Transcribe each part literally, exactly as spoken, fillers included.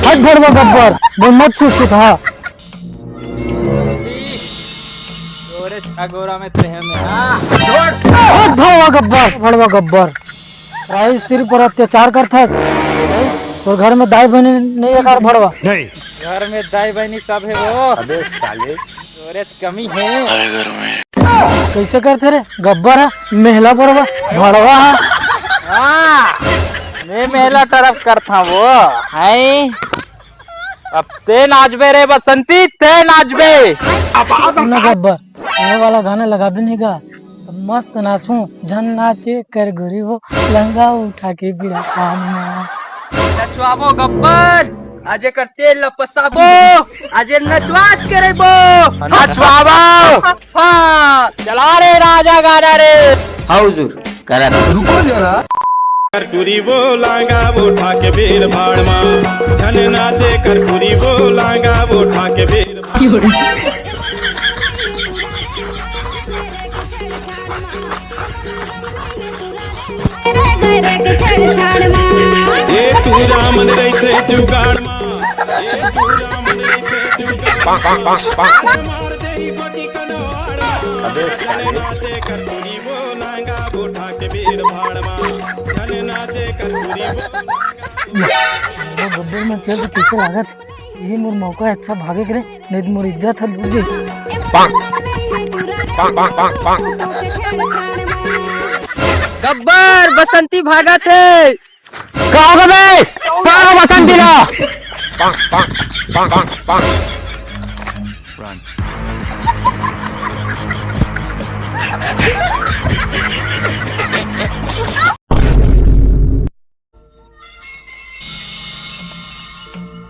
हट भड़वा गब्बर, मैं मत छू सुधा। तोरे छगोरा में तेह में, हाँ, छोड़। हट भड़वा गब्बर, भड़वा गब्बर। राई स्त्री पर अत्याचार करथस। तोर घर में दाई बहिनी नहीं है का भड़वा? नहीं। घर में दाई बहिनी सब है वो। अबे साले। तोरे च कमी है। कइसे करथे रे गब्बर हा? मेहला बड़वा भड़वा हा। हाँ, मैं मेहला तरफ करथा वो। हैं? अब ते नाचबे रे बसंती, ते नाचबे। ना गब्बर, ये वाला गाना लगाबे नहीं गा। मस्त नाचू, झन नाचे कर गोरी वो, लंगा उठा के बिड़ा पान में। नचवाबो गब्बर, आज एकर तेल ल पसाबो, आज ए नचवाच के रहिबो। नचवाबो। हाँ। चला रे राजा गाना रे। हाँ हुजूर, करा। रुको जरा। करकुरी बोलांगा वो ठाके भीड़ भाड़ मा, झन नाचे करकुरी बोलांगा वो ठाके भीड़ भाड़ मा। ए टूरा मन रहिथे जुगाड़ मा, ए टूरा मन रहिथे जुगाड़ मा। मार देही गोटी कनवाड़ मा। अबे साले। नाचे कर टूरी वो नांगा बोठा के भीड़ भाड़ मा। झन नाचे कर टूरी वो नांगा बोठा के भीड़ भाड़ मा। गब्बर में चल तो कैसे लागत? यही मोर मौका है अच्छा भागे के रे, नहीं तो मोर इज्जत है दूर जी। गब्बर बसंती भागत है। का होगे बे? का हो बसंती ला?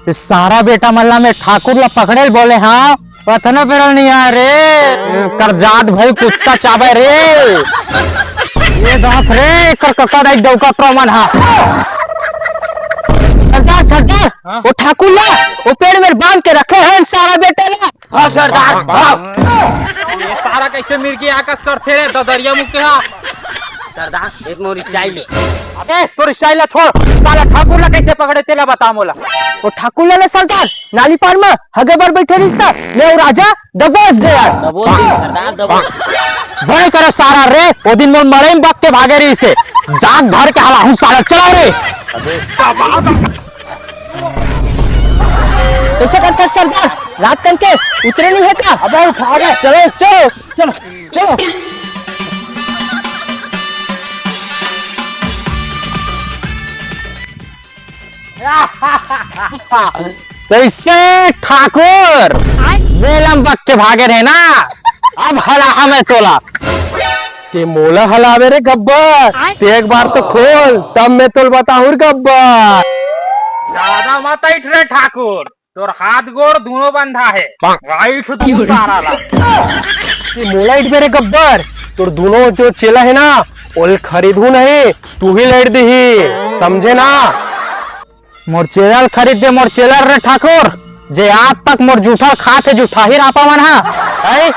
ये सारा बेटा मन ला मैं ठाकुर ला पकड़े ल बोले हंव, अतना बेरा ल नइ आय रे। कर जात भाई कुत्ता चाबे रे। ये दांत रे, कर कका दाई डौका क्रमन हा। सरदार, सरदार, हाँ? वो ठाकुर ला, वो पेड़ में बांध के रखे हैं सारा बेटा ला। हाँ सरदार, हाँ। ये सारा कैसे मिर्गी आकस करथे रे, ददरिया मुके हा। सरदार, एक मोर style है। अबे, तोर style ला छोड़, साला ठाकुर ला कैसे पकड़े तेला बता मोला। वो ठाकुर ला ले सरदार, नाली पार में हगे बर बैठे रिहिस ता, ले वो राजा दबोच दे यार। दबोच दे सरदार, दबोच। बड़े करे सारा रे, वो दिन मोर मड़ई में बक के भागे रिहिस हे। जात धर के हलाहूं साला, चला रे। अबे, कैसे करथस सरदार? रात कन के उतरे नहीं है का? अबे उठा दे। चलो, चलो, चलो, चलो। कैसे ठाकुर? मेला में बक के भागे रहे ना, अब हलाहूं मैं तोला। ते मोला हलावे रे गब्बर, ते एक बार तो खोल, तब मैं तोल बताहूं रे गब्बर। ज्यादा मत ऐठ रे ठाकुर, तोर हाथ गोड़ दूनों बंधा हे, ऐठ दूं सारा ला। ते मोला ऐठबे रे गब्बर, तोर दूनों जो चेला हे ना, ओला खरीदहूं नहीं, तू ही लइट दिही, समझे ना? मोर चेला ल खरीद दे, मोर चेला ल रे ठाकुर, जे आज तक मोर जूठा ल खात हे, जूठा ही रापा मन हा। हैं?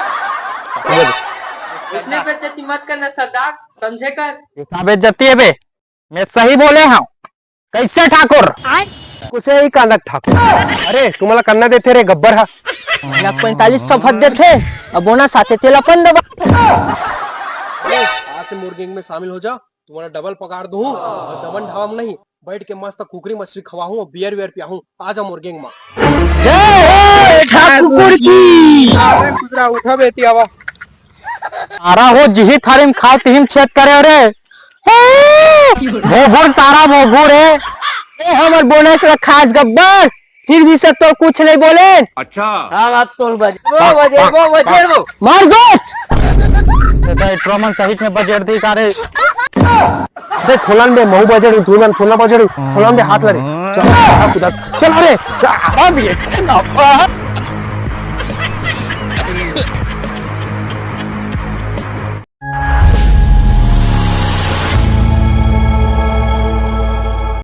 इसने बेइज्जती मत करना सरदार, समझे कर। ये का बेइज्जती हे बे? मैं सही बोले हंव। कैसे ठाकुर? कुछ ही कांदक ठाकुर। अरे, तुमला कन्ना देथे रे गब्बर हा? लाख पैंतालीस सौ भर देथे, अब बोनस आथे तेला अपन दबा। अरे, आज से मोर गैंग में शामिल हो जाओ। तुम्हारा डबल पगार दूं और दमन ढाबा में नहीं, बैठ के मस्त कुकरी मछली खवाहूं और बियर वियर पियाहूं। आ जाओ मोर गैंग में। जय हो ठाकुर की। अरे कुतरा उठा बेटी आवा। सारा हो जिही थारी म खाव तिही म छेद करे हो रे। भोगुर सारा भोगुर हे। ए हमर बोनस ला खास गब्बर। फिर भी सब तो कुछ नहीं बोले। अच्छा। हाँ, अब तो बजे, वो बजे, वो बजे, वो। मार गोच। ते, ते, ट्रोमन सहित में बजेड़ दी का रे? देख, खोलन बे, महू बजेड़ हूँ, तू मन खोलना बजेड़ हूँ, खोलन बे, हाथ लड़े। चल, चल, चल, अरे, चल, अरे, ये,